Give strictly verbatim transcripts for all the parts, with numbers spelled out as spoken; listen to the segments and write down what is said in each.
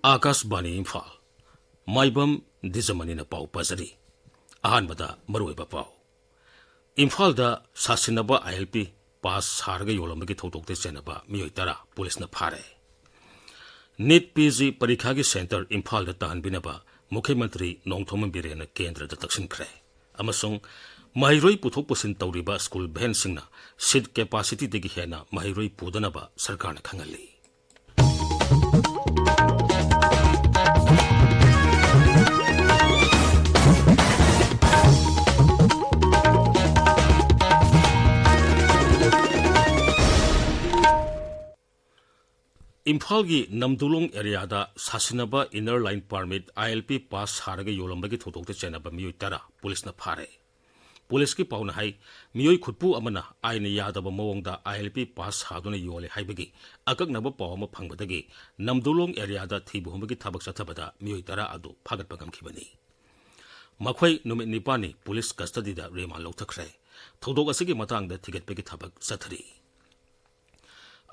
ꯑꯥꯀꯥꯁꯕꯥꯅꯤ ꯏꯝꯐꯥꯜ꯫ ꯃꯥꯏꯕꯝ ꯗꯤꯖꯃꯅꯤꯅ ꯄꯥꯎ ꯄꯥꯖꯔꯤ꯫ ꯑꯍꯥꯟꯕꯗ ꯃꯔꯨꯑꯣꯏꯕ ꯄꯥꯎ꯫ ꯏꯝꯐꯥꯜꯗ ꯁꯥꯁꯤꯟꯅꯕ ILP pass ꯁꯥꯔꯒ ꯌꯣꯜꯂꯝꯕꯒꯤ ꯊꯧꯗꯣꯛꯇ ꯆꯦꯟꯅꯕ ꯃꯤꯑꯣꯏ ꯇꯔꯥ ꯄꯨꯂꯤꯁꯅ ꯐꯥꯔꯦ꯫ NEET PG ꯄꯔꯤꯈꯥꯒꯤ center ꯏꯝꯐꯥꯜꯗ ꯇꯥꯍꯟꯕꯤꯅꯕ ꯃꯨꯈ꯭ꯌ ꯃꯟꯇ꯭ꯔꯤ ꯅꯣꯡꯊꯣꯝꯕꯝ ꯕꯤꯔꯦꯟꯅ ꯀꯦꯟꯗ꯭ꯔꯗ ꯇꯛꯁꯤꯟꯈ꯭ꯔꯦ꯫ ꯑꯃꯁꯨꯡ ꯃꯍꯩꯔꯣꯏ ꯄꯨꯊꯣꯛ ꯄꯨꯁꯤꯟ ꯇꯧꯔꯤꯕ school vanꯁꯤꯡꯅ seat capacityꯗꯒꯤ ꯍꯦꯟꯅ ꯃꯍꯩꯔꯣꯏ ꯄꯨꯗꯅꯕ ꯁꯔꯀꯥꯔꯅ ꯈꯪꯍꯜꯂꯤ꯫ ꯏꯝꯐꯥꯜꯒꯤ ꯅꯝꯗꯨꯂꯣꯡ areaꯗ ꯁꯥꯁꯤꯟꯅꯕ inner line permit ILP pass ꯁꯥꯔꯒ ꯌꯣꯜꯂꯝꯕꯒꯤ ꯊꯧꯗꯣꯛꯇ ꯆꯦꯟꯅꯕ ꯃꯤꯑꯣꯏ ꯇꯔꯥ ꯄꯨꯂꯤꯁꯅ ꯐꯥꯔꯦ꯫ ꯄꯨꯂꯤꯁꯀꯤ ꯄꯥꯎꯅ ꯍꯥꯏ, ꯃꯤꯑꯣꯏ ꯈꯨꯠꯄꯨ ꯑꯃꯅ ꯑꯥꯏꯟꯅ ꯌꯥꯗꯕ ꯃꯑꯣꯡꯗ ILP pass ꯁꯥꯗꯨꯅ ꯌꯣꯜꯂꯦ ꯍꯥꯏꯕꯒꯤ ꯑꯀꯛꯅꯕ ꯄꯥꯎ ꯑꯃ ꯐꯪꯕꯗꯒꯤ ꯅꯝꯗꯨꯂꯣꯡ areaꯗ ꯊꯤꯕ ꯍꯨꯝꯕꯒꯤ ꯊꯕꯛ ꯆꯠꯊꯕꯗ ꯃꯤꯑꯣꯏ ꯇꯔꯥ ꯑꯗꯨ ꯐꯥꯒꯠꯄ ꯉꯝꯈꯤꯕꯅꯤ꯫ ꯃꯈꯣꯏ ꯅꯨꯃꯤꯠ ꯅꯤꯄꯥꯟꯅꯤ ꯄꯨꯂꯤꯁ custodyꯗ remand ꯂꯧꯊꯈ꯭ꯔꯦ꯫ ꯊꯧꯗꯣꯛ ꯑꯁꯤꯒꯤ ꯃꯇꯥꯡꯗ ꯊꯤꯒꯠꯄꯒꯤ ꯊꯕꯛ ꯆꯠꯊꯔꯤ꯫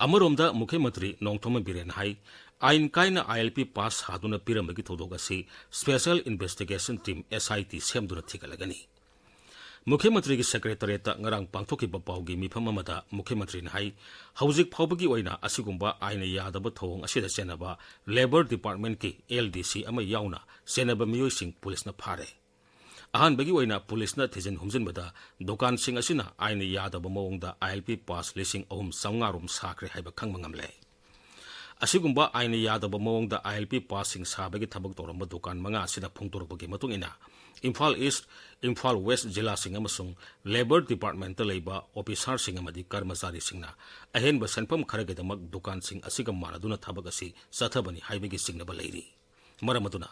ꯑꯃꯔꯣꯝꯗ ꯃꯨꯈ꯭ꯌ ꯃꯟꯇ꯭ꯔꯤ ꯅꯣꯡꯊꯣꯝꯕꯝ ꯕꯤꯔꯦꯟꯅ ꯍꯥꯏ, ꯑꯥꯏꯟ ꯀꯥꯏꯅ ILP pass ꯁꯥꯗꯨꯅ ꯄꯤꯔꯝꯕꯒꯤ ꯊꯧꯗꯣꯛ ꯑꯁꯤ Special Investigation Team, SIT, ꯁꯦꯝꯗꯨꯅ ꯊꯤꯒꯠꯂꯒꯅꯤ꯫ ꯃꯨꯈ꯭ꯌ ꯃꯟꯇ꯭ꯔꯤꯒꯤ secretariatꯇ ꯉꯔꯥꯡ ꯄꯥꯡꯊꯣꯛꯈꯤꯕ ꯄꯥꯎꯒꯤ ꯃꯤꯐꯝ ꯑꯃꯗ ꯃꯨꯈ꯭ꯌ ꯃꯟꯇ꯭ꯔꯤꯅ ꯍꯥꯏ, ꯍꯧꯖꯤꯛ ꯐꯥꯎꯕꯒꯤ ꯑꯣꯏꯅ ꯑꯁꯤꯒꯨꯝꯕ ꯑꯥꯏꯟꯅ ꯌꯥꯗꯕ ꯊꯧꯑꯣꯡ ꯑꯁꯤꯗ ꯆꯦꯟꯅꯕ Labour Departmentꯀꯤ LDC ꯑꯃ ꯌꯥꯎꯅ ꯆꯦꯟꯅꯕ ꯃꯤꯑꯣꯏꯁꯤꯡ ꯄꯨꯂꯤꯁꯅ ꯐꯥꯔꯦ꯫ ꯑꯍꯥꯟꯕꯒꯤ ꯑꯣꯏꯅ ꯄꯨꯂꯤꯁꯅ ꯊꯤꯖꯤꯟ ꯍꯨꯝꯖꯤꯟꯕꯗ ꯗꯨꯀꯥꯟꯁꯤꯡ ꯑꯁꯤꯅ ꯑꯥꯏꯟꯅ ꯌꯥꯗꯕ ꯃꯑꯣꯡꯗ ILP pass ꯂꯤꯁꯤꯡ ꯑꯍꯨꯝ ꯆꯥꯝꯃꯉꯥ ꯔꯣꯝ ꯁꯥꯈ꯭ꯔꯦ ꯍꯥꯏꯕ ꯈꯪꯕ ꯉꯝꯂꯦ꯫ ꯑꯁꯤꯒꯨꯝꯕ ꯑꯥꯏꯟꯅ ꯌꯥꯗꯕ ꯃꯑꯣꯡꯗ ILP passꯁꯤꯡ ꯁꯥꯕꯒꯤ ꯊꯕꯛ ꯇꯧꯔꯝꯕ ꯗꯨꯀꯥꯟ ꯃꯉꯥ ꯑꯁꯤꯅ ꯐꯣꯡꯗꯣꯔꯛꯄꯒꯤ ꯃꯇꯨꯡ ꯏꯟꯅ, ꯏꯝꯐꯥꯜ ꯏꯁ꯭ꯠ, ꯏꯝꯐꯥꯜ ꯋꯦꯁ꯭ꯠ ꯖꯤꯂꯥꯁꯤꯡ ꯑꯃꯁꯨꯡ Labour Departmentꯇ ꯂꯩꯕ officerꯁꯤꯡ ꯑꯃꯗꯤ ꯀꯔꯃꯆꯥꯔꯤꯁꯤꯡꯅ ꯑꯍꯦꯟꯕ ꯁꯦꯟꯐꯝ ꯈꯔꯒꯤꯗꯃꯛ ꯗꯨꯀꯥꯟꯁꯤꯡ ꯑꯁꯤꯒ ꯃꯥꯟꯅꯗꯨꯅ ꯊꯕꯛ ꯑꯁꯤ ꯆꯠꯊꯕꯅꯤ ꯍꯥꯏꯕꯒꯤ ꯆꯤꯡꯅꯕ ꯂꯩꯔꯤ꯫ ꯃꯔꯝ ꯑꯗꯨꯅ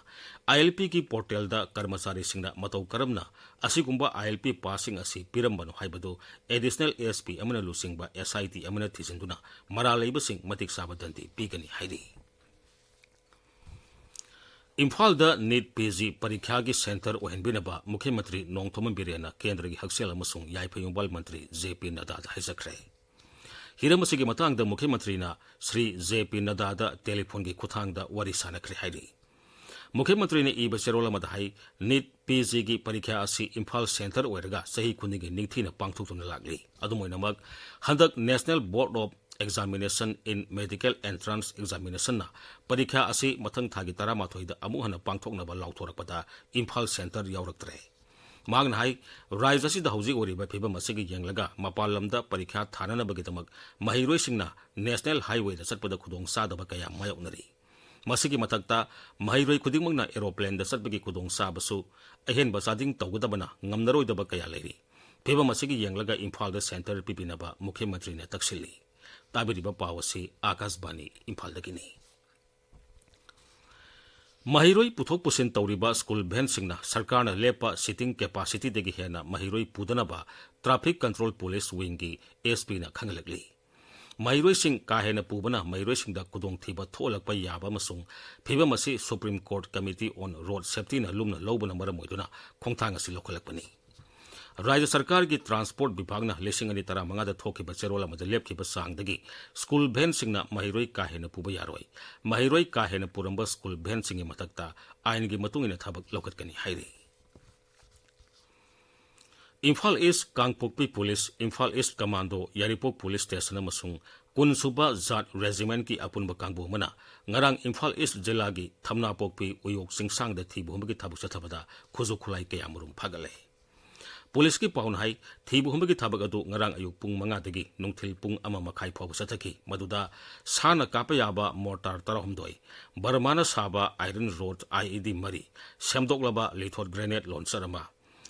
ILPꯒꯤ portalꯗ ꯀꯔꯃꯆꯥꯔꯤꯁꯤꯡꯅ ꯃꯇꯧ ꯀꯔꯝꯅ ꯑꯁꯤꯒꯨꯝꯕ ILP passꯁꯤꯡ ꯑꯁꯤ ꯄꯤꯔꯝꯕꯅꯣ ꯍꯥꯏꯕꯗꯨ Additional SP ꯑꯃꯅ ꯂꯨꯆꯤꯡꯕ SIT ꯑꯃꯅ ꯊꯤꯖꯤꯟꯗꯨꯅ ꯃꯔꯥꯜ ꯂꯩꯕꯁꯤꯡ ꯃꯇꯤꯛ ꯆꯥꯕ ꯗꯟꯗꯤ ꯄꯤꯒꯅꯤ ꯍꯥꯏꯔꯤ꯫ ꯏꯝꯐꯥꯜꯗ NEET PG ꯄꯔꯤꯈ꯭ꯌꯥꯒꯤ center ꯑꯣꯏꯍꯟꯕꯤꯅꯕ ꯃꯨꯈ꯭ꯌ ꯃꯟꯇ꯭ꯔꯤ ꯅꯣꯡꯊꯣꯝꯕꯝ ꯕꯤꯔꯦꯟꯅ ꯀꯦꯟꯗ꯭ꯔꯒꯤ ꯍꯛꯁꯦꯜ ꯑꯃꯁꯨꯡ ꯌꯥꯏꯐ ꯌꯨꯝꯕꯥꯜ ꯃꯟꯇ꯭ꯔꯤ JP ꯅꯗꯥꯗ ꯍꯥꯏꯖꯈ꯭ꯔꯦ꯫ ꯍꯤꯔꯝ ꯑꯁꯤꯒꯤ ꯃꯇꯥꯡꯗ ꯃꯨꯈ꯭ꯌ ꯃꯟꯇ꯭ꯔꯤꯅ ꯁ꯭ꯔꯤ ꯖꯦ ꯄꯤ ꯅꯗꯥꯗ ꯇꯦꯂꯤꯐꯣꯟꯒꯤ ꯈꯨꯠꯊꯥꯡꯗ ꯋꯥꯔꯤ ꯁꯥꯅꯈ꯭ꯔꯦ ꯍꯥꯏꯔꯤ꯫ ꯃꯨꯈ꯭ꯌ ꯃꯟꯇ꯭ꯔꯤꯅ ꯏꯕ ꯆꯦꯔꯣꯜ ꯑꯃꯗ ꯍꯥꯏ, ꯅꯤꯠ ꯄꯤ ꯖꯤꯒꯤ ꯄꯔꯤꯈ꯭ꯌꯥ ꯑꯁꯤ ꯏꯝꯐꯥꯜ ꯁꯦꯟꯇꯔ ꯑꯣꯏꯔꯒ ꯆꯍꯤ ꯈꯨꯗꯤꯡꯒꯤ ꯅꯤꯡꯊꯤꯅ ꯄꯥꯡꯊꯣꯛꯇꯨꯅ ꯂꯥꯛꯂꯤ꯫ ꯑꯗꯨꯝ ꯑꯣꯏꯅꯃꯛ, ꯍꯟꯗꯛ National Board of Examination in Medical Entrance Examinationꯅ ꯄꯔꯤꯈ꯭ꯌꯥ ꯑꯁꯤ ꯃꯊꯪ ꯊꯥꯒꯤ ꯇꯔꯥꯃꯥꯊꯣꯏꯗ ꯑꯃꯨꯛ ꯍꯟꯅ ꯄꯥꯡꯊꯣꯛꯅꯕ ꯂꯥꯎꯊꯣꯔꯛꯄꯗ ꯏꯝꯐꯥꯜ ꯁꯦꯟꯇꯔ ꯌꯥꯎꯔꯛꯇ꯭ꯔꯦ꯫ ꯃꯍꯥꯛꯅ ꯍꯥꯏ, ꯔꯥꯖ꯭ꯌ ꯑꯁꯤꯗ ꯍꯧꯖꯤꯛ ꯑꯣꯏꯔꯤꯕ ꯐꯤꯕꯝ ꯑꯁꯤꯒ ꯌꯦꯡꯂꯒ ꯃꯄꯥꯟ ꯂꯝꯗ ꯄꯔꯤꯈ꯭ꯌꯥ ꯊꯥꯅꯅꯕꯒꯤꯗꯃꯛ ꯃꯍꯩꯔꯣꯏꯁꯤꯡꯅ National Highwayꯗ ꯆꯠꯄꯗ ꯈꯨꯗꯣꯡꯆꯥꯗꯕ ꯀꯌꯥ ꯃꯥꯌꯣꯛꯅꯔꯤ꯫ ꯃꯁꯤꯒꯤ ꯃꯊꯛꯇ, ꯃꯍꯩꯔꯣꯏ ꯈꯨꯗꯤꯡꯃꯛꯅ aeroplaneꯗ ꯆꯠꯄꯒꯤ ꯈꯨꯗꯣꯡꯆꯥꯕꯁꯨ ꯑꯍꯦꯟꯕ ꯆꯥꯗꯤꯡ ꯇꯧꯒꯗꯕꯅ ꯉꯝꯅꯔꯣꯏꯗꯕ ꯀꯌꯥ ꯂꯩꯔꯤ꯫ ꯐꯤꯕꯝ ꯑꯁꯤꯒꯤ ꯌꯦꯡꯂꯒ ꯏꯝꯐꯥꯜꯗ ꯁꯦꯟꯇꯔ ꯄꯤꯕꯤꯅꯕ ꯃꯨꯈ꯭ꯌ ꯃꯟꯇ꯭ꯔꯤꯅ ꯇꯛꯁꯤꯜꯂꯤ꯫ ꯇꯥꯕꯤꯔꯤꯕ ꯄꯥꯎ ꯑꯁꯤ ꯑꯥꯀꯥꯁꯕꯥꯅꯤ ꯏꯝꯐꯥꯜꯗꯒꯤꯅꯤ꯫ ꯃꯍꯩꯔꯣꯏ ꯄꯨꯊꯣꯛ ꯄꯨꯁꯤꯟ ꯇꯧꯔꯤꯕ ꯁ꯭ꯀꯨꯜ ꯚꯦꯟꯁꯤꯡꯅ ꯁꯔꯀꯥꯔꯅ ꯂꯦꯞꯄ seating capacityꯗꯒꯤ ꯍꯦꯟꯅ ꯃꯍꯩꯔꯣꯏ ꯄꯨꯗꯅꯕ Traffic Control Police Wingꯒꯤ S Pꯅ ꯈꯪꯍꯜꯂꯛꯂꯤ꯫ ꯃꯍꯩꯔꯣꯏꯁꯤꯡ ꯀꯥ ꯍꯦꯟꯅ ꯄꯨꯕꯅ ꯃꯍꯩꯔꯣꯏꯁꯤꯡꯗ ꯈꯨꯗꯣꯡꯊꯤꯕ ꯊꯣꯛꯍꯜꯂꯛꯄ ꯌꯥꯕ ꯑꯃꯁꯨꯡ ꯐꯤꯕꯝ ꯑꯁꯤ Supreme Court Committee on Road Safetyꯅ ꯂꯨꯝꯅ ꯂꯧꯕꯅ ꯃꯔꯝ ꯑꯣꯏꯗꯨꯅ ꯈꯣꯡꯊꯥꯡ ꯑꯁꯤ ꯂꯧꯈꯠꯂꯛꯄꯅꯤ꯫ ꯔꯥꯖ꯭ꯌ ꯁꯔꯀꯥꯔꯒꯤ ꯇ꯭ꯔꯥꯟꯁꯄꯣꯔꯠ ꯕꯤꯚꯥꯒꯅ ꯂꯤꯁꯤꯡ ꯑꯅꯤ ꯇꯔꯥꯃꯉꯥꯗ ꯊꯣꯛꯈꯤꯕ ꯆꯦꯔꯣꯜ ꯑꯃꯗ ꯂꯦꯞꯈꯤꯕ ꯆꯥꯡꯗꯒꯤ ꯁ꯭ꯀꯨꯜ ꯚꯦꯟꯁꯤꯡꯅ ꯃꯍꯩꯔꯣꯏ ꯀꯥ ꯍꯦꯟꯅ ꯄꯨꯕ ꯌꯥꯔꯣꯏ꯫ ꯃꯍꯩꯔꯣꯏ ꯀꯥ ꯍꯦꯟꯅ ꯄꯨꯔꯝꯕ ꯁ꯭ꯀꯨꯜ ꯚꯦꯟꯁꯤꯡꯒꯤ ꯃꯊꯛꯇ ꯑꯥꯏꯟꯒꯤ ꯃꯇꯨꯡ ꯏꯟꯅ ꯊꯕꯛ ꯂꯧꯈꯠꯀꯅꯤ ꯍꯥꯏꯔꯤ꯫ ꯏꯝꯐꯥꯜ ꯏꯁ ꯀꯥꯡꯄꯣꯛꯄꯤ ꯄꯨꯂꯤꯁ, ꯏꯝꯐꯥꯜ ꯏꯁ ꯀꯃꯥꯟꯗꯣ, ꯌꯥꯏꯔꯤꯄꯣꯛ ꯄꯨꯂꯤꯁ ꯁ꯭ꯇꯦꯁꯟ ꯑꯃꯁꯨꯡ ꯀꯨꯟꯁꯨꯕ ꯖꯥꯠ ꯔꯦꯖꯤꯃꯦꯟꯠꯀꯤ ꯑꯄꯨꯟꯕ ꯀꯥꯡꯕꯨ ꯑꯃꯅ ꯉꯔꯥꯡ ꯏꯝꯐꯥꯜ ꯏꯁ ꯖꯤꯂꯥꯒꯤ ꯊꯝꯅꯥꯄꯣꯛꯄꯤ ꯎꯌꯣꯛ ꯆꯤꯡꯁꯥꯡꯗ ꯊꯤꯕ ꯍꯨꯝꯕꯒꯤ ꯊꯕꯛ ꯆꯠꯊꯕꯗ ꯈꯨꯠꯁꯨ ꯈꯨꯠꯂꯥꯏ ꯀꯌꯥ ꯃꯔꯨꯝ ꯐꯥꯒꯠꯂꯦ꯫ ꯄꯨꯂꯤꯁꯀꯤ ꯄꯥꯎꯅ ꯍꯥꯏ, ꯊꯤꯕ ꯍꯨꯝꯕꯒꯤ ꯊꯕꯛ ꯑꯗꯨ ꯉꯔꯥꯡ ꯑꯌꯨꯛ ꯄꯨꯡ ꯃꯉꯥꯗꯒꯤ ꯅꯨꯡꯊꯤꯜ ꯄꯨꯡ ꯑꯃ ꯃꯈꯥꯏ ꯐꯥꯎꯕ ꯆꯠꯊꯈꯤ꯫ ꯃꯗꯨꯗ ꯁꯥꯅ ꯀꯥꯞꯄ ꯌꯥꯕ mortar ꯇꯔꯥꯍꯨꯝꯗꯣꯏ, ꯕꯔꯃꯥꯅ ꯁꯥꯕ iron rod I E D ꯃꯔꯤ, ꯁꯦꯝꯗꯣꯛꯂꯕ lithogranates launcher ꯑꯃ,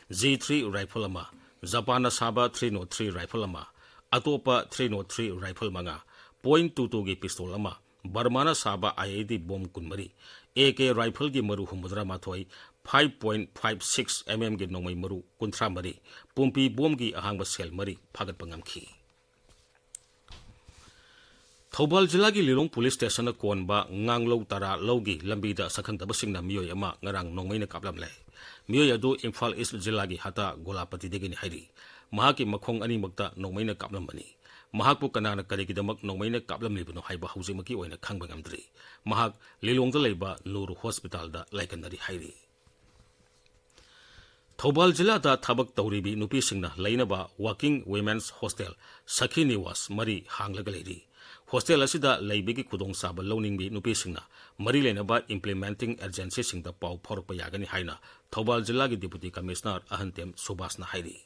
G three rifle ꯑꯃ, ꯖꯄꯥꯟꯅ ꯁꯥꯕ three nought three rifle ꯑꯃ, ꯑꯇꯣꯞꯄ three nought three rifle ꯃꯉꯥ, point two twoꯒꯤ pistol ꯑꯃ, ꯕꯔꯃꯥꯅ ꯁꯥꯕ I E D bomb ꯀꯨꯟꯃꯔꯤ, A K rifleꯒꯤ ꯃꯔꯨ ꯍꯨꯝꯐꯨꯇꯔꯥꯃꯥꯊꯣꯏ, five point five six MM ꯒꯤ ꯅꯣꯡꯃꯩ ꯃꯔꯨ ꯀꯨꯟꯊ꯭ꯔꯥꯃꯔꯤ, ꯄꯨꯝꯄꯤ ꯕꯣꯝꯒꯤ ꯑꯍꯥꯡꯕ ꯁꯦꯜ ꯃꯔꯤ ꯐꯥꯒꯠꯄ ꯉꯝꯈꯤ꯫ ꯊꯧꯕꯥꯜ ꯖꯤꯂꯥꯒꯤ ꯂꯤꯂꯣꯡ ꯄꯨꯂꯤꯁ ꯁ꯭ꯇꯦꯁꯟꯅ ꯀꯣꯟꯕ ꯉꯥꯡꯂꯧ ꯇꯔꯥ ꯂꯧꯒꯤ ꯂꯝꯕꯤꯗ ꯁꯛꯈꯪꯗꯕꯁꯤꯡꯅ ꯃꯤꯑꯣꯏ ꯑꯃ ꯉꯔꯥꯡ ꯅꯣꯡꯃꯩꯅ ꯀꯥꯞꯂꯝꯂꯦ꯫ ꯃꯤꯑꯣꯏ ꯑꯗꯨ ꯏꯝꯐꯥꯜ ꯏꯁ ꯖꯤꯂꯥꯒꯤ ꯍꯇꯥ ꯒꯣꯂꯥꯄꯇꯤꯗꯒꯤꯅꯤ ꯍꯥꯏꯔꯤ꯫ ꯃꯍꯥꯛꯀꯤ ꯃꯈꯣꯡ ꯑꯅꯤꯃꯛꯇ ꯅꯣꯡꯃꯩꯅ ꯀꯥꯞꯂꯝꯕꯅꯤ꯫ ꯃꯍꯥꯛꯄꯨ ꯀꯅꯥꯅ ꯀꯔꯤꯒꯤꯗꯃꯛ ꯅꯣꯡꯃꯩꯅ ꯀꯥꯞꯂꯝꯂꯤꯕꯅꯣ ꯍꯥꯏꯕ ꯍꯧꯖꯤꯛꯃꯛꯀꯤ ꯑꯣꯏꯅ ꯈꯪꯕ ꯉꯝꯗ꯭ꯔꯤ꯫ ꯃꯍꯥꯛ ꯂꯤꯂꯣꯡꯗ ꯂꯩꯕ ꯅꯨꯔ ꯍꯣꯁꯄꯤꯇꯥꯜꯗ ꯂꯥꯏꯀꯠꯅꯔꯤ ꯍꯥꯏꯔꯤ꯫ ꯊꯧꯕꯥꯜ ꯖꯤꯂꯥꯗ ꯊꯕꯛ ꯇꯧꯔꯤꯕꯤ ꯅꯨꯄꯤꯁꯤꯡꯅ ꯂꯩꯅꯕ Working Women's Hostel ꯁꯈꯤ ꯅꯤꯋꯥꯁ ꯃꯔꯤ ꯍꯥꯡꯂꯒ ꯂꯩꯔꯤ꯫ ꯍꯣꯁꯇꯦꯜ ꯑꯁꯤꯗ ꯂꯩꯕꯒꯤ ꯈꯨꯗꯣꯡꯆꯥꯕ ꯂꯧꯅꯤꯡꯕꯤ ꯅꯨꯄꯤꯁꯤꯡꯅ ꯃꯔꯤ ꯂꯩꯅꯕ implementing agencyꯁꯤꯡꯗ ꯄꯥꯎ ꯐꯥꯎꯔꯛꯄ ꯌꯥꯒꯅꯤ ꯍꯥꯏꯅ ꯊꯧꯕꯥꯜ ꯖꯤꯂꯥꯒꯤ Deputy Commissioner ꯑꯍꯟꯇꯦꯝ ꯁꯨꯕꯥꯁꯅ ꯍꯥꯏꯔꯤ꯫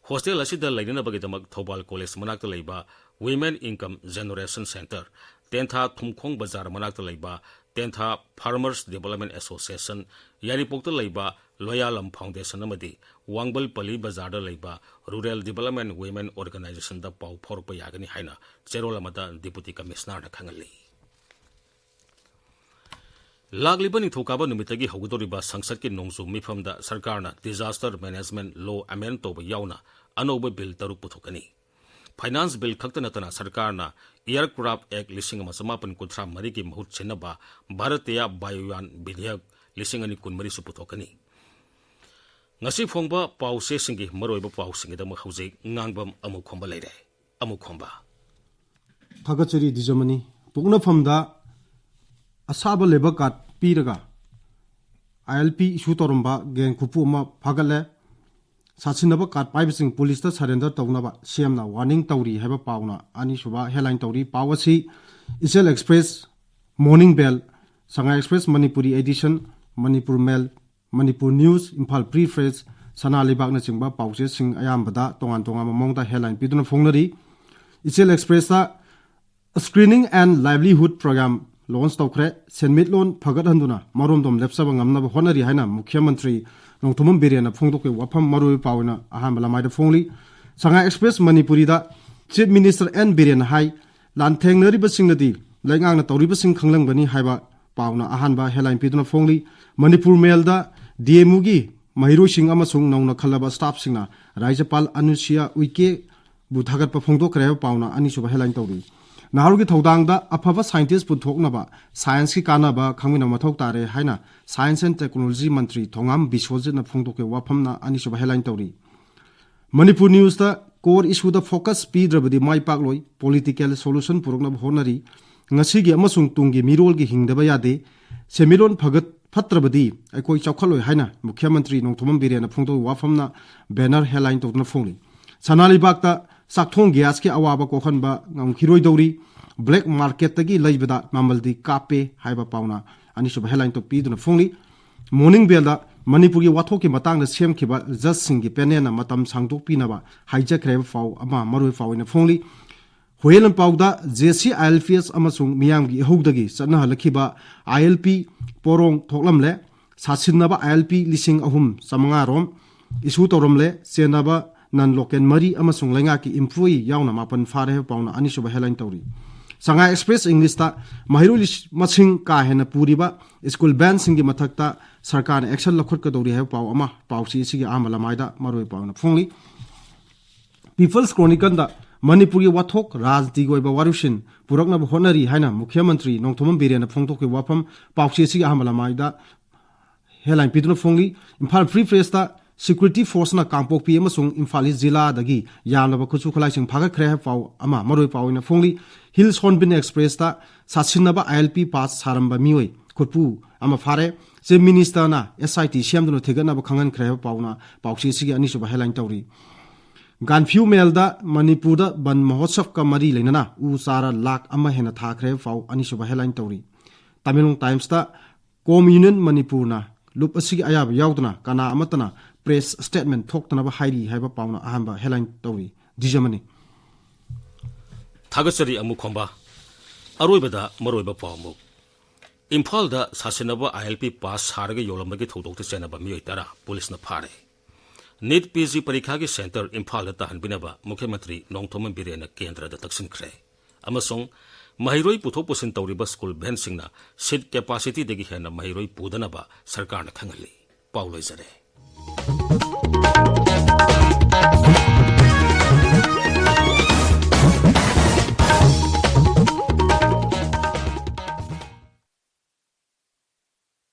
ꯍꯣꯁꯇꯦꯜ ꯑꯁꯤꯗ ꯂꯩꯅꯅꯕꯒꯤꯗꯃꯛ ꯊꯧꯕꯥꯜ ꯀꯣꯂꯦꯖ ꯃꯅꯥꯛꯇ ꯂꯩꯕ Women Income Generation Centre, ꯇꯦꯟꯊꯥ ꯊꯨꯝꯈꯣꯡ ꯕꯖꯥꯔ ꯃꯅꯥꯛꯇ ꯂꯩꯕ ꯇꯦꯟꯊꯥ Farmers Development Association, ꯌꯥꯏꯔꯤꯄꯣꯛꯇ ꯂꯩꯕ ꯂꯣꯌꯥꯂꯝ Foundation ꯑꯃꯗꯤ ꯋꯥꯡꯕꯜ ꯄꯜꯂꯤ ꯕꯖꯥꯔꯗ ꯂꯩꯕ Rural Development Women Organizationꯗ ꯄꯥꯎ ꯐꯥꯎꯔꯛꯄ ꯌꯥꯒꯅꯤ ꯍꯥꯏꯅ ꯆꯦꯔꯣꯜ ꯑꯃꯗ Deputy Commissionerꯅ ꯈꯪꯍꯜꯂꯤ꯫ ꯂꯥꯛꯂꯤꯕ ꯅꯤꯡꯊꯧꯀꯥꯕ ꯅꯨꯃꯤꯠꯇꯒꯤ ꯍꯧꯒꯗꯧꯔꯤꯕ ꯁꯪꯁꯠꯀꯤ ꯅꯣꯡꯖꯨ ꯃꯤꯐꯝꯗ ꯁꯔꯀꯥꯔꯅ Disaster Management Law amend ꯇꯧꯕ ꯌꯥꯎꯅ ꯑꯅꯧꯕ ꯕꯤꯜ ꯇꯔꯨꯛ ꯄꯨꯊꯣꯛꯀꯅꯤ꯫ Finance Bill ꯈꯛꯇ ꯅꯠꯇꯅ ꯁꯔꯀꯥꯔꯅ Aircraft Act ꯂꯤꯁꯤꯡ ꯑꯃ ꯆꯃꯥꯄꯟ ꯀꯨꯟꯊ꯭ꯔꯥ ꯃꯔꯤꯒꯤ ꯃꯍꯨꯠ ꯁꯤꯟꯅꯕ ꯚꯥꯔꯇꯤꯌꯥ ꯕꯥꯌꯨꯌꯥꯟ ꯕꯤꯙꯦꯌꯛ ꯂꯤꯁꯤꯡ ꯑꯅꯤ ꯀꯨꯟꯃꯔꯤꯁꯨ ꯄꯨꯊꯣꯛꯀꯅꯤ꯫ ꯉꯁꯤ ꯐꯣꯡꯕ ꯄꯥꯎꯆꯦꯁꯤꯡꯒꯤ ꯃꯔꯨꯑꯣꯏꯕ ꯄꯥꯎꯁꯤꯡꯒꯤꯗꯃꯛ ꯍꯧꯖꯤꯛ ꯉꯥꯡꯕꯝ ꯑꯃꯨꯛ ꯈꯣꯝꯕ ꯂꯩꯔꯦ꯫ ꯑꯃꯨꯛ ꯈꯣꯝꯕ꯫ ꯊꯥꯒꯠꯆꯔꯤ ꯗꯤꯖꯃꯅꯤ꯫ ꯄꯣꯛꯅꯐꯝꯗ ꯑꯁꯥꯕ ꯂꯦꯕꯔ ꯀꯥꯔꯗ ꯄꯤꯔꯒ ILP issue ꯇꯧꯔꯝꯕ ꯒꯦꯡ ꯈꯨꯐꯨ ꯑꯃ ꯐꯥꯒꯠꯂꯦ꯫ ꯁꯥꯁꯤꯟꯅꯕ ꯀꯥꯔꯗ ꯄꯥꯏꯕꯁꯤꯡ ꯄꯨꯂꯤꯁꯇ surrender ꯇꯧꯅꯕ CMꯅ warning ꯇꯧꯔꯤ ꯍꯥꯏꯕ ꯄꯥꯎꯅ ꯑꯅꯤꯁꯨꯕ headline ꯇꯧꯔꯤ꯫ ꯄꯥꯎ ꯑꯁꯤ Ichil Express, Morning Bell, Sangai Express Manipuri edition, Manipur Mail, Manipur News, Imphal Free Press, ꯁꯅꯥ ꯂꯩꯕꯥꯛꯅꯆꯤꯡꯕ ꯄꯥꯎꯆꯦꯁꯤꯡ ꯑꯌꯥꯝꯕꯗ ꯇꯣꯉꯥꯟ ꯇꯣꯉꯥꯟꯕ ꯃꯑꯣꯡꯗ headline ꯄꯤꯗꯨꯅ ꯐꯣꯡꯅꯔꯤ꯫ Ichil Expressꯇ Screening and Livelihood Program launch ꯇꯧꯈ꯭ꯔꯦ꯫ ꯁꯦꯟꯃꯤꯠꯂꯣꯟ ꯐꯒꯠꯍꯟꯗꯨꯅ ꯃꯔꯣꯝꯗꯣꯝ ꯂꯦꯞꯆꯕ ꯉꯝꯅꯕ ꯍꯣꯠꯅꯔꯤ ꯍꯥꯏꯅ ꯃꯨꯈ꯭ꯌ ꯃꯟꯇ꯭ꯔꯤ ꯅꯣꯡꯊꯣꯝꯕꯝ ꯕꯤꯔꯦꯟꯅ ꯐꯣꯡꯗꯣꯛꯈꯤꯕ ꯋꯥꯐꯝ ꯃꯔꯨꯑꯣꯏꯕ ꯄꯥꯎ ꯑꯣꯏꯅ ꯑꯍꯥꯟꯕ ꯂꯃꯥꯏꯗ ꯐꯣꯡꯂꯤ꯫ ꯁꯉꯥꯏ Express Manipuriꯗ Chief Minister N ꯕꯤꯔꯦꯟꯅ ꯍꯥꯏ, ꯂꯥꯟꯊꯦꯡꯅꯔꯤꯕꯁꯤꯡꯅꯗꯤ ꯂꯩꯉꯥꯛꯅ ꯇꯧꯔꯤꯕꯁꯤꯡ ꯈꯪꯂꯝꯒꯅꯤ ꯍꯥꯏꯕ ꯄꯥꯎꯅ ꯑꯍꯥꯟꯕ headline ꯄꯤꯗꯨꯅ ꯐꯣꯡꯂꯤ꯫ ꯃꯅꯤꯄꯨꯔ ꯃꯦꯜꯗ DMUꯒꯤ ꯃꯍꯩꯔꯣꯏꯁꯤꯡ ꯑꯃꯁꯨꯡ ꯅꯧꯅ ꯈꯜꯂꯕ staffꯁꯤꯡꯅ ꯔꯥꯖ꯭ꯌꯄꯥꯜ ꯑꯅꯨꯁꯨꯏꯌꯥ ꯎꯏꯀꯦꯕꯨ ꯊꯥꯒꯠꯄ ꯐꯣꯡꯗꯣꯛꯈ꯭ꯔꯦ ꯍꯥꯏꯕ ꯄꯥꯎꯅ ꯑꯅꯤꯁꯨꯕ headline ꯇꯧꯔꯤ꯫ ꯅꯍꯥꯔꯣꯜꯒꯤ ꯊꯧꯗꯥꯡꯗ ꯑꯐꯕ scientist ꯄꯨꯊꯣꯛꯅꯕ scienceꯀꯤ ꯀꯥꯟꯅꯕ ꯈꯪꯃꯤꯟꯅꯕ ꯃꯊꯧ ꯇꯥꯔꯦ ꯍꯥꯏꯅ Science and Technology ꯃꯟꯇ꯭ꯔꯤ ꯊꯣꯉꯥꯝ ꯕꯤꯁ꯭ꯋꯖꯤꯠꯅ ꯐꯣꯡꯗꯣꯛꯈꯤꯕ ꯋꯥꯐꯝꯅ ꯑꯅꯤꯁꯨꯕ headline ꯇꯧꯔꯤ꯫ ꯃꯅꯤꯄꯨꯔ Newsꯇ Core issueꯗ focus ꯄꯤꯗ꯭ꯔꯕꯗꯤ ꯃꯥꯏ ꯄꯥꯛꯂꯣꯏ꯫ Political solution ꯄꯨꯔꯛꯅꯕ ꯍꯣꯠꯅꯔꯤ꯫ ꯉꯁꯤꯒꯤ ꯑꯃꯁꯨꯡ ꯇꯨꯡꯒꯤ ꯃꯤꯔꯣꯜꯒꯤ ꯍꯤꯡꯗꯕ ꯌꯥꯗꯦ꯫ ꯁꯦꯟꯃꯤꯠꯂꯣꯟ ꯐꯒꯠ-, ꯐꯠꯇ꯭ꯔꯕꯗꯤ ꯑꯩꯈꯣꯏ ꯆꯥꯎꯈꯠꯂꯣꯏ ꯍꯥꯏꯅ ꯃꯨꯈ꯭ꯌ ꯃꯟꯇ꯭ꯔꯤ ꯅꯣꯡꯊꯣꯝꯕꯝ ꯕꯤꯔꯦꯟꯅ ꯐꯣꯡꯗꯣꯛꯄ ꯋꯥꯐꯝꯅ banner headline ꯇꯧꯗꯨꯅ ꯐꯣꯡꯂꯤ꯫ ꯁꯅꯥ ꯂꯩꯕꯥꯛꯇ ꯆꯥꯛꯊꯣꯡ gasꯀꯤ ꯑꯋꯥꯕ ꯀꯣꯛꯍꯟꯕ ꯉꯝꯈꯤꯔꯣꯏꯗꯧꯔꯤ꯫ Black marketꯇꯒꯤ ꯂꯩꯕꯗ ꯃꯃꯜꯗꯤ ꯀꯥꯞꯄꯦ ꯍꯥꯏꯕ ꯄꯥꯎꯅ ꯑꯅꯤꯁꯨꯕ headline ꯇꯧ ꯄꯤꯗꯨꯅ ꯐꯣꯡꯂꯤ꯫ Morning Bellꯗ ꯃꯅꯤꯄꯨꯔꯒꯤ ꯋꯥꯊꯣꯛꯀꯤ ꯃꯇꯥꯡꯗ ꯁꯦꯝꯈꯤꯕ judgeꯁꯤꯡꯒꯤ panelꯅ ꯃꯇꯝ ꯁꯥꯡꯗꯣꯛꯄꯤꯅꯕ ꯍꯥꯏꯖꯈ꯭ꯔꯦ ꯍꯥꯏꯕ ꯄꯥꯎ ꯑꯃ ꯃꯔꯨꯑꯣꯏꯕ ꯄꯥꯎ ꯑꯣꯏꯅ ꯐꯣꯡꯂꯤ꯫ ꯍꯨꯌꯦꯟ ꯂꯥꯟꯄꯥꯎꯗ JC ILPS ꯑꯃꯁꯨꯡ ꯃꯤꯌꯥꯝꯒꯤ ꯏꯍꯧꯗꯒꯤ ꯆꯠꯅꯍꯜꯂꯛꯈꯤꯕ ILP ꯄꯣꯔꯣꯡ ꯊꯣꯛꯂꯝꯂꯦ꯫ ꯁꯥꯁꯤꯟꯅꯕ ILP ꯂꯤꯁꯤꯡ ꯑꯍꯨꯝ ꯆꯥꯃꯉꯥ ꯔꯣꯝ issue ꯇꯧꯔꯝꯂꯦ꯫ ꯆꯦꯟꯅꯕ non local ꯃꯔꯤ ꯑꯃꯁꯨꯡ ꯂꯩꯉꯥꯛꯀꯤ employee ꯌꯥꯎꯅ ꯃꯥꯄꯟ ꯐꯥꯔꯦ ꯍꯥꯏꯕ ꯄꯥꯎꯅ ꯑꯅꯤꯁꯨꯕ headline ꯇꯧꯔꯤ꯫ Shanghai Express Englishꯇ ꯃꯍꯩꯔꯣꯏ ꯂꯤꯁ-, ꯃꯁꯤꯡ ꯀꯥ ꯍꯦꯟꯅ ꯄꯨꯔꯤꯕ school vanꯁꯤꯡꯒꯤ ꯃꯊꯛꯇ ꯁꯔꯀꯥꯔꯅ action ꯂꯧꯈꯠꯀꯗꯧꯔꯤ ꯍꯥꯏꯕ ꯄꯥꯎ ꯑꯃ ꯄꯥꯎꯆꯦ ꯑꯁꯤꯒꯤ ꯑꯍꯥꯟꯕ ꯂꯃꯥꯏꯗ ꯃꯔꯨꯑꯣꯏꯕ ꯄꯥꯎꯅ ꯐꯣꯡꯂꯤ꯫ People's Chronicleꯗ ꯃꯅꯤꯄꯨꯔꯒꯤ ꯋꯥꯊꯣꯛ ꯔꯥꯖꯅꯤꯇꯤꯒꯤ ꯑꯣꯏꯕ ꯋꯥꯔꯨꯁꯤꯟ ꯄꯨꯔꯛꯅꯕ ꯍꯣꯠꯅꯔꯤ ꯍꯥꯏꯅ ꯃꯨꯈ꯭ꯌ ꯃꯟꯇ꯭ꯔꯤ ꯅꯣꯡꯊꯣꯝꯕꯝ ꯕꯤꯔꯦꯟꯅ ꯐꯣꯡꯗꯣꯛꯈꯤꯕ ꯋꯥꯐꯝ ꯄꯥꯎꯆꯦ ꯑꯁꯤꯒꯤ ꯑꯍꯥꯟꯕ ꯂꯃꯥꯏꯗ headline ꯄꯤꯗꯨꯅ ꯐꯣꯡꯂꯤ꯫ ꯏꯝꯐꯥꯜ Free Pressꯇ security forceꯅ ꯀꯥꯡꯄꯣꯛꯄꯤ ꯑꯃꯁꯨꯡ ꯏꯝꯐꯥꯜ East ꯖꯤꯂꯥꯗꯒꯤ ꯌꯥꯝꯂꯕ ꯈꯨꯠꯁꯨ ꯈꯨꯠꯂꯥꯏꯁꯤꯡ ꯐꯥꯒꯠꯈ꯭ꯔꯦ ꯍꯥꯏꯕ ꯄꯥꯎ ꯑꯃ ꯃꯔꯨꯑꯣꯏꯕ ꯄꯥꯎ ꯑꯣꯏꯅ ꯐꯣꯡꯂꯤ꯫ Hills Hornbill Expressꯇ ꯁꯥꯁꯤꯟꯅꯕ ILP pass ꯁꯥꯔꯝꯕ ꯃꯤꯑꯣꯏ ꯈꯨꯠꯄꯨ ꯑꯃ ꯐꯥꯔꯦ꯫ Chief Ministerꯅ SIT ꯁꯦꯝꯗꯨꯅ ꯊꯤꯒꯠꯅꯕ ꯈꯪꯍꯟꯈ꯭ꯔꯦ ꯍꯥꯏꯕ ꯄꯥꯎꯅ ꯄꯥꯎꯆꯦ ꯑꯁꯤꯒꯤ ꯑꯅꯤꯁꯨꯕ headline ꯇꯧꯔꯤ꯫ Gaanphiu Mailꯗ ꯃꯅꯤꯄꯨꯔꯗ ꯕꯟ ꯃꯍꯣꯠꯁꯕꯀ ꯃꯔꯤ ꯂꯩꯅꯅ ꯎ ꯆꯥꯔ ꯂꯥꯈ ꯑꯃ ꯍꯦꯟꯅ ꯊꯥꯈ꯭ꯔꯦ ꯍꯥꯏꯕ ꯄꯥꯎ ꯑꯅꯤꯁꯨꯕ headline ꯇꯧꯔꯤ꯫ Tamenglong Timesꯇ COMM Union ꯃꯅꯤꯄꯨꯔꯅ ꯂꯨꯞ ꯑꯁꯤꯒꯤ ꯑꯌꯥꯕ ꯌꯥꯎꯗꯅ ꯀꯅꯥ ꯑꯃꯠꯇꯅ press statement ꯊꯣꯛꯇꯅꯕ ꯍꯥꯏꯔꯤ ꯍꯥꯏꯕ ꯄꯥꯎꯅ ꯑꯍꯥꯟꯕ headline ꯇꯧꯔꯤ꯫ ꯗꯤꯖꯃꯅꯤ꯫ ꯊꯥꯒꯠꯆꯔꯤ ꯑꯃꯨꯈꯣꯝꯕ꯫ ꯑꯔꯣꯏꯕꯗ ꯃꯔꯨꯑꯣꯏꯕ ꯄꯥꯎ ꯑꯃꯨꯛ꯫ ꯏꯝꯐꯥꯜꯗ ꯁꯥꯁꯤꯟꯅꯕ ILP pass ꯁꯥꯔꯒ ꯌꯣꯜꯂꯝꯕꯒꯤ ꯊꯧꯗꯣꯛꯇ ꯆꯦꯟꯅꯕ ꯃꯤꯑꯣꯏ ꯇꯔꯥ ꯄꯨꯂꯤꯁꯅ ꯐꯥꯔꯦ꯫ NEET PG ꯄꯔꯤꯈꯥꯒꯤ center ꯏꯝꯐꯥꯜꯗ ꯇꯥꯍꯟꯕꯤꯅꯕ ꯃꯨꯈ꯭ꯌ ꯃꯟꯇ꯭ꯔꯤ ꯅꯣꯡꯊꯣꯝꯕꯝ ꯕꯤꯔꯦꯟꯅ ꯀꯦꯟꯗ꯭ꯔꯗ ꯇꯛꯁꯤꯟꯈ꯭ꯔꯦ꯫ ꯑꯃꯁꯨꯡ ꯃꯍꯩꯔꯣꯏ ꯄꯨꯊꯣꯛ ꯄꯨꯁꯤꯟ ꯇꯧꯔꯤꯕ school vanꯁꯤꯡꯅ seat capacityꯗꯒꯤ ꯍꯦꯟꯅ ꯃꯍꯩꯔꯣꯏ ꯄꯨꯗꯅꯕ ꯁꯔꯀꯥꯔꯅ ꯈꯪꯍꯜꯂꯤ꯫ ꯄꯥꯎ ꯂꯣꯏꯖꯔꯦ꯫